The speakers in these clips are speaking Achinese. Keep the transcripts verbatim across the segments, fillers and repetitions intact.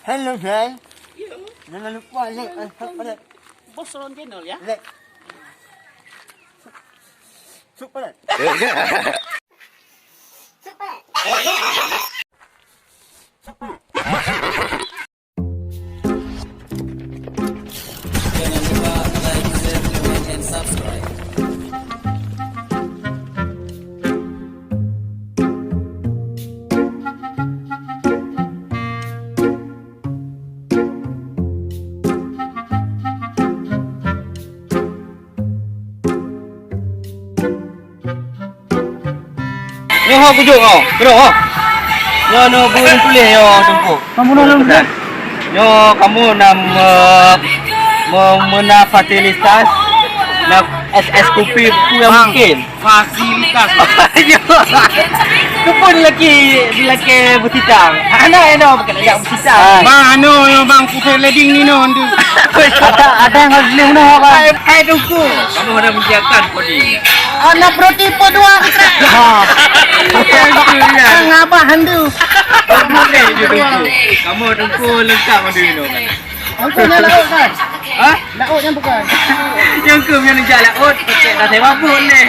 Hello guys. Jangan lupa like and subscribe. Bos Ron Channel ya. Like. Subscribe. Subscribe. Jangan lupa like, share, comment, and subscribe. Nyoe ho kujok ho, keudroe ho. Nyoe, nyoe beuneuk tuléh nyoe Teungku. Kamoe na lôn tuléh. Nyoe kamoe na me-, me-, meuna fasilitas, na es, es kopi, peue nyang mungkin. Fasilitas. Nyoe. Keupeue laki, laki beusitang. Hana inoe bukan lagak beusitang. Bang, anu, bang, pusat lading ni, no, ndu. Ada, ada yang harus tuléh, no, bang. Hai, hai, Teungku. Kamoe hana menyediakan podi. Anak beroti po dua kita. Ha. Yang abah handu. Kamoe Teungku lengkap handu inoe kan. Teungku nyan laôt kan? Hah? Laôt nyan bukan. Nyang keuh nyan jak laôt, pacak dah sewa pun deh.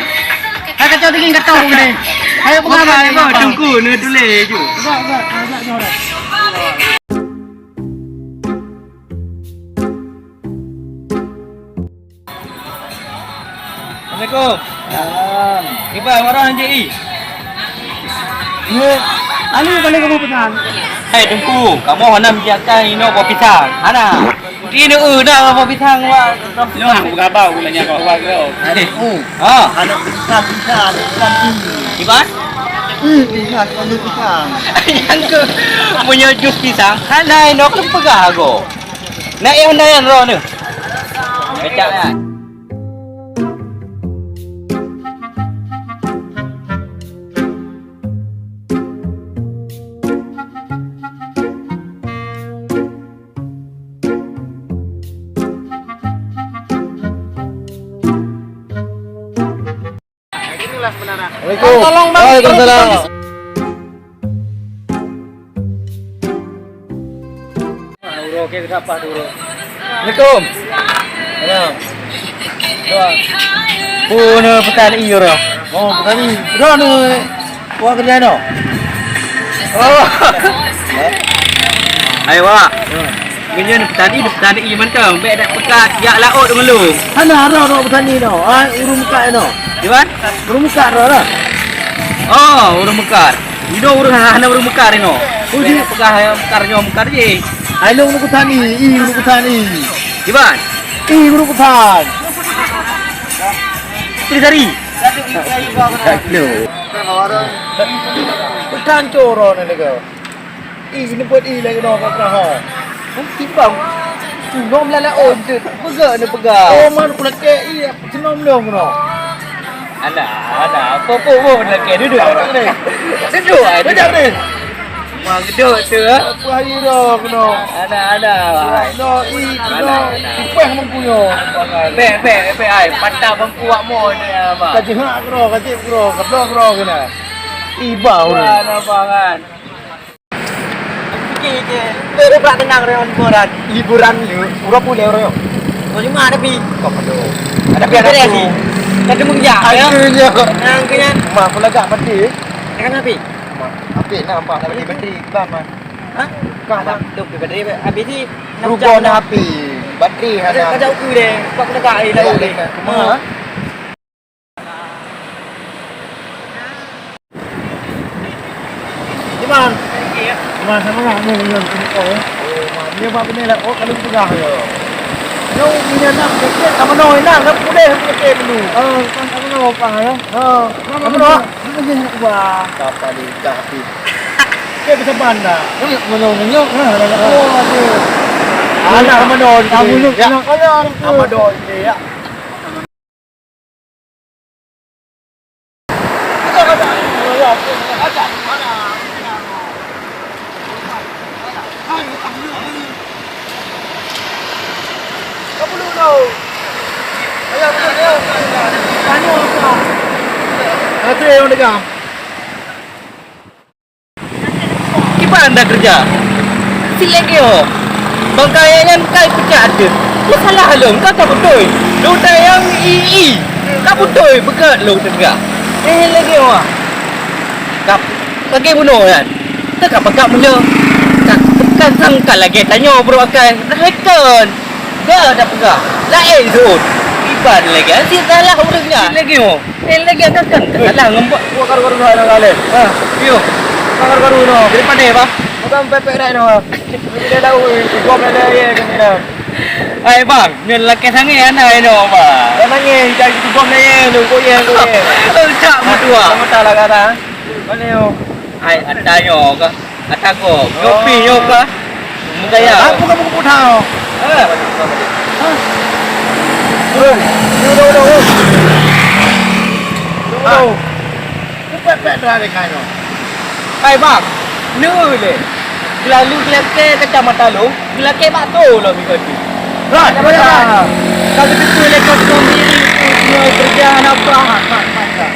Hai kacau daging kacau gini. Hai pengaman. Teungku ni tuléh ju. Enggak, enggak, enggak nyoe dah. Assalamualaikum. Salam. Kiban, barang J I. Ye, anu kali kamoe peusan. Hai Teungku, kamoe hana meunyiapkan inoe buah pisang. Hana. Inoe na buah pisang, wak. Nyoe beugabau gulanya kau, wak, kau. Anu. Ha. Anu pisang, pisang, pisang. Kiban? Hmm, pisang, anu pisang. Nyang keuh, meunyoe jus pisang, hana inoe keupeugah agoe. Na éh undangan droeneuh. Kecap nyan. Inilah menara. Assalamualaikum. Tolong, Bang. Waalaikumsalam. Assalamualaikum. Salam. Pun, eh, petani, ya, dah. Oh, petani. Dah, ni. Wah, kerja, no. Oh. Hai, Wak. Hmm. Meunyoe petani, petani mantong. Bèk dak peugah jak laôt deungon lôn. Hana, hana, hana petani, no. Ah, ureueng meukat, no. Di mana? Ureueng meukat, no, no. Oh, ureueng meukat. Inoe ureueng hana ureueng mekar inoe. Oh, ji. Peugah mekar nyoe mekar jih. Hai, lôn ureueng kutan i, i ureueng kutan i. Kiban? I ureueng kutan. Trisari. Aduh. Kutan coro na lego. I, ni buat i lagi noh kat Praha. Timbang. Nom lala on tu. Peugah ni peugah. Oh, man, kulakek i. Seunong lom keunoe. Alah, alah. Apa-apa pun lagèe duduk. Duduk ai. Duduk ni. Wah, gedok tu, eh. Apa hari dah keunoe? Alah, alah. Keunoe, i, keunoe. Alah, alah. Ipeh mengkuyo. Bèk, bèk, bèk ai. Patah bangku wak mo ni, abang. Ka jihak keunoe, ka jihak keunoe, ka bloe keunoe keunoe. Iba urang. Wah, abang kan. Fikir je. Bak tenang orang liburan. Liburan ni, urang boleh orang. Kau cuma ada pi. Kau perlu. Ada pi ada aku. Kata mengia, ya? Akhirnya. Nah, akhirnya. Mak, aku lagak mati. Tekan api. Mak, api nampak mati bateri ban, man. Hah? Kah, man. Tu bateri api ni. Rubah na api. Bateri hana. Kau jauh ke deh. Kau kena tak air laut deh. Cuma, ha? Iman. Iman sama lah ni, ni, ni, oh. Dia buat benda lah, oh, kalau pegang. Nyoe ni nak sikit sama no nak, nak pulih sikit dulu. Oh, kan sama no apa ya? Oh, sama no. Ini wah. Kapal ikan api. Dia bisa bandar. Kan menyo-menyo, nah, nah, nah. Oh, aduh. Anak sama no. Kamu ni, ya. Anak sama no, ya. Nanti yang dengar. Kiban anda kerja? Lagèe nyoe. Bangkai nyan ka peucah ateueh. Peue salah lôn, ka, ka beutôi. Lôn tayang i, i. Ka beutôi, beugèt lôn teuka. Eh, lagèe nyoe. Ka, lagèe bunoe nyan. Teuka peugah meunyoe. Ka, kan sangka lagèe tanyoe brok akai. Nah, kon. Ga tapeugah. Laén seuôt. Iban lagèe. Asyik salah ureueng nyan. Lagèe nyoe. Eh, lagèe akai kan. Salah ngon buet. Buat karu-karu dah, dah, dah. Ha, yo. Buat karu-karu dah. Jadi pandai, bah. Bukan pepek dah, dah. Dia tahu, eh, gom dah, dah, ya, kan, dah. Hai, bang, nyoe lakèe sangé hana inoe, bang. Dah nangis, cari tu gom dah, ya, lu, kok, ya, kok, ya. Oh, cak meutuah. Kamu tak lah, kata. Mana, yo? Hai, ata nyoe kah? Ata kok? Nyoe pi nyoe kah? Mugaya. Apa kamu kebut hal? Eh. Hah? Turun. Turun, turun, turun. Turun. Kupepet dah dekat nyoe. Hai bang, neu lé. Geulalu geulakèe kacamata lôn, geulakèe bak tô lom ikot jih. Rat, kacamata. Ka geuteupeue lé kau kami nyoe keureuja hana peue. Mat, mat, mat, mat.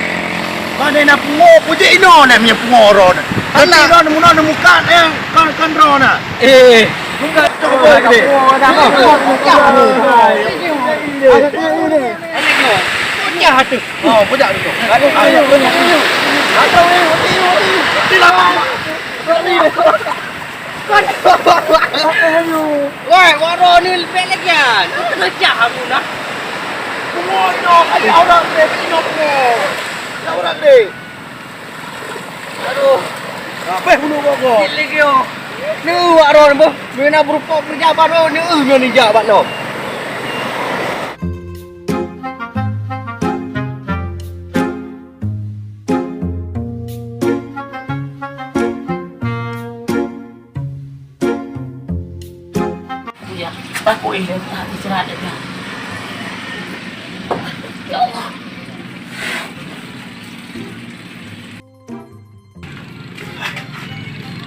Mana na pungo, pujik inoe na punya pungo ron. Hana. Inoe nemu na nemu kat eh, kan kan ron na. Eh, bukan. Cuba gede. Pecah tu. Oh, pecah tu. Ayo, ayo, ayo. Ayo, ayo, ayo. Ayo, ayo, ayo. Ayo. Woi, waro ni lebih lagi kan. Kena cah aku dah. Semua ino kali orang lebih ino semua. Nak orang lebih. Aduh. Apa bunuh kau? Gila kau. Ni wak ron boh. Mina berupa pejabat boh. Ni eh ni jabat lo. Ya, takut eh, dah istirahat dah. Ya Allah.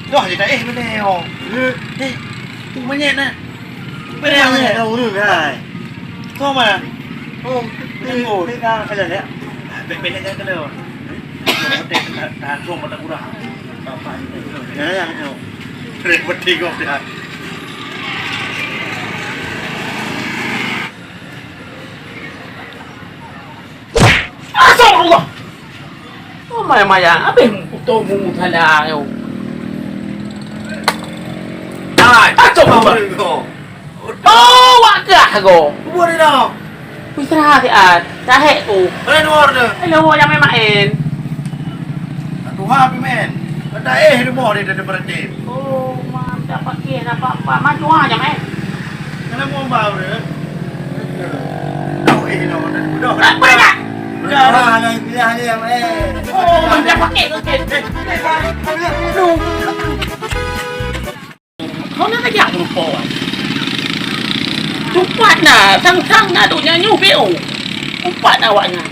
Dah je dah eh, mana oh. Eh, tu monyet nah. Mana monyet dah urus hai. Tu mana? Oh, tengok. Tengok. Tengok. Bek-bek jangan kena. Hotel tahan, tahan, tahan, tahan, tahan. Ya, ya, ya. Keren betul kau dah. Astagfirullah. Oh, maya-maya habéh meukuto mu thala nyoe. Hai, astagfirullah. Oh, wak kah ko. Kubur dah. Istirahat siat. Sahek tu. Mana luar tu? Eh, luar jangan main-main. Tuhan pemain. Kata eh, di bawah dia ada berhenti. Oh, mantap pakai apa-apa. Maju aja, men. Kenapa mau bau dia? Tahu eh, no, dah. Apa dah? Dah, dah. Dah, dah, dah, dah. Oh, mantap pakai. Kau nak kerja merupa orang. Tupat na, sang-sang na dunia nyu B O. Tupat na awaknya.